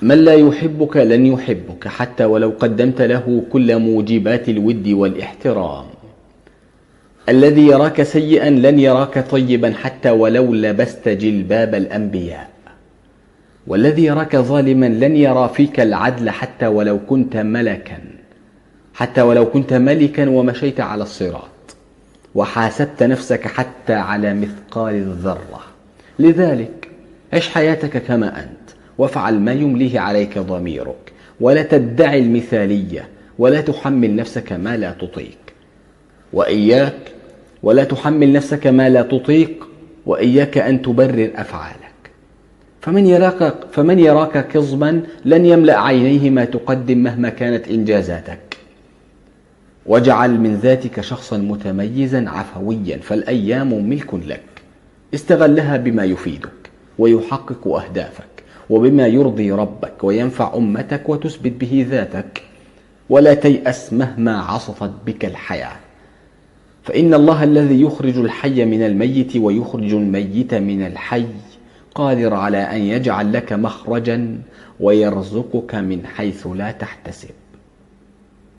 من لا يحبك لن يحبك حتى ولو قدمت له كل موجبات الود والاحترام. الذي يراك سيئا لن يراك طيبا حتى ولو لبست جلباب الأنبياء. والذي يراك ظالما لن يرى فيك العدل حتى ولو كنت ملكا، حتى ولو كنت ملكا ومشيت على الصراط وحاسبت نفسك حتى على مثقال الذرة. لذلك عش حياتك كما أنت، وافعل ما يمليه عليك ضميرك، ولا تدعي المثالية، ولا تحمل نفسك ما لا تطيق. وإياك ولا تحمل نفسك ما لا تطيق، وإياك أن تبرر أفعالك. فمن يراك كظما لن يملأ عينيه ما تقدم مهما كانت إنجازاتك. واجعل من ذاتك شخصا متميزا عفويا، فالأيام ملك لك، استغلها بما يفيدك ويحقق أهدافك، وبما يرضي ربك وينفع أمتك وتثبت به ذاتك. ولا تيأس مهما عصفت بك الحياة، فإن الله الذي يخرج الحي من الميت ويخرج الميت من الحي قادر على أن يجعل لك مخرجا ويرزقك من حيث لا تحتسب.